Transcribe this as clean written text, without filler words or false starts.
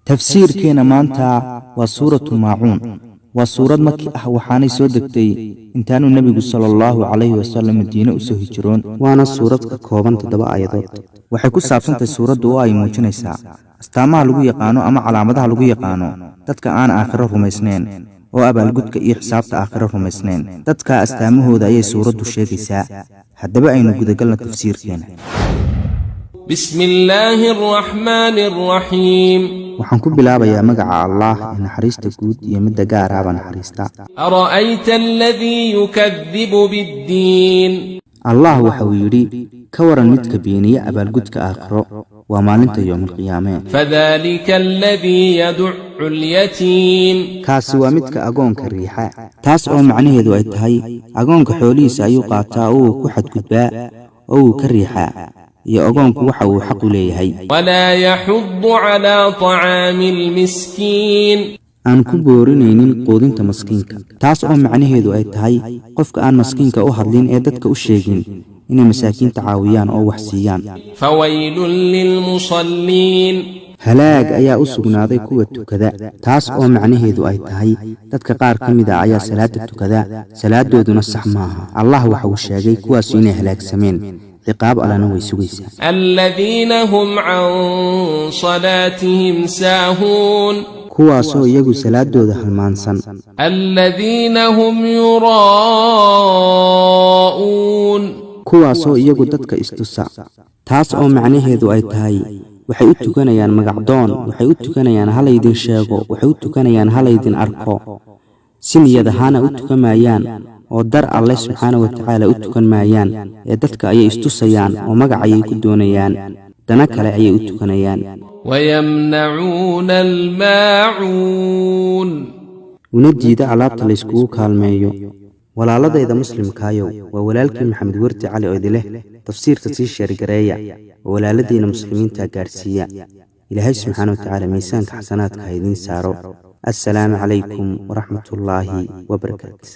Tafsiirkeena maanta waa Suuratu Maacuun. Waa suurad Maki ah, waxaanay soo degtay intaanuu Nebigu sala Allahu calayhi wasalam Madiine u soo hijiroon. Waana suurad ka kooban 7 aayadood. Waxay ku saabsantahay suuraddu oo ay muujinaysaa astaamaha lagu yaqaano ama calaamadaha lagu yaqaano dadka aan aakhiro rumaysnayn oo abaalgudka iyo xisaabta aakhiro rumaysnayn. Dadkaa astaamahooda ayay suuraddu sheegaysaa. Haddaba aynu gudagalno tafsiirkeena. بسم الله الرحمن الرحيم. Waxaan ku bilaabayaa magaca Allaah ee naxariista guud iyo midda gaaraaba naxariista. أرأيت الذي يكذب بالدين؟ Allaah waxa uu yidhi: ka waran midka beeniye abaalgudka aakhiro, waa maalinta yoomalqiyaamee. فذلك الذي يدع اليتيم. Kaasi waa midka agoonka riixa, taas oo macnaheedu ay tahay agoonka xoolihiisa ayuu qaataa oo uu ku xadgudbaa oo uu ka riixaa, iyo agoonku waxa uu xaq u leeyahay. ولا يحض على طعام المسكين. Aan ku boorinaynin quudinta maskiinka, taas oo macnaheedu ay tahay qofka aan maskiinka u hadlin ee dadka u sheegin inay masaakiinta caawiyaan oo wax siiyaan. فويل للمصلين. Halaag ayaa u sugnaaday kuwa tukada, taas oo macnaheedu ay tahay dadka qaar ka mid a ayaa salaada tukada, salaadooduna sax maaha. Allah waxa uu sheegay kuwaasu inay halaagsameen, ciqaab Allana way sugaysaa. الذين هم عن صلاتهم ساهون. Kuwaasoo iyagu salaadooda halmaansan. الذين هم يراءون. Kuwaasoo iyagu dadka istusa, taas oo macnaheedu ay tahay waxay u tukanayaan magacdoon, waxay u tukanayaan halaydin sheego, waxay u tukanayaan halaydin arko. Si niyad ahaana u tukamayaan oo dar Alle subxaana wa tacaala u tukan maayaan, ee dadka ayay istusayaan oo magac ayay ku doonayaan, dana kale ayay u tukanayaan. ويمنعون الماعون. Una diida alaabta layskugu kaalmeeyo. Walaaladayda muslimkaayow, waa walaalkii Maxamed Wardi Cali oo idileh tafsiirka sii share gareeya oo walaaladiina muslimiinta gaadhsiiya. Ilaahay subxaana wa tacaala miisaanka xasanaadka ha idiin saaro. Assalaamu calaykum waraxmatullaahi wabarakaatu.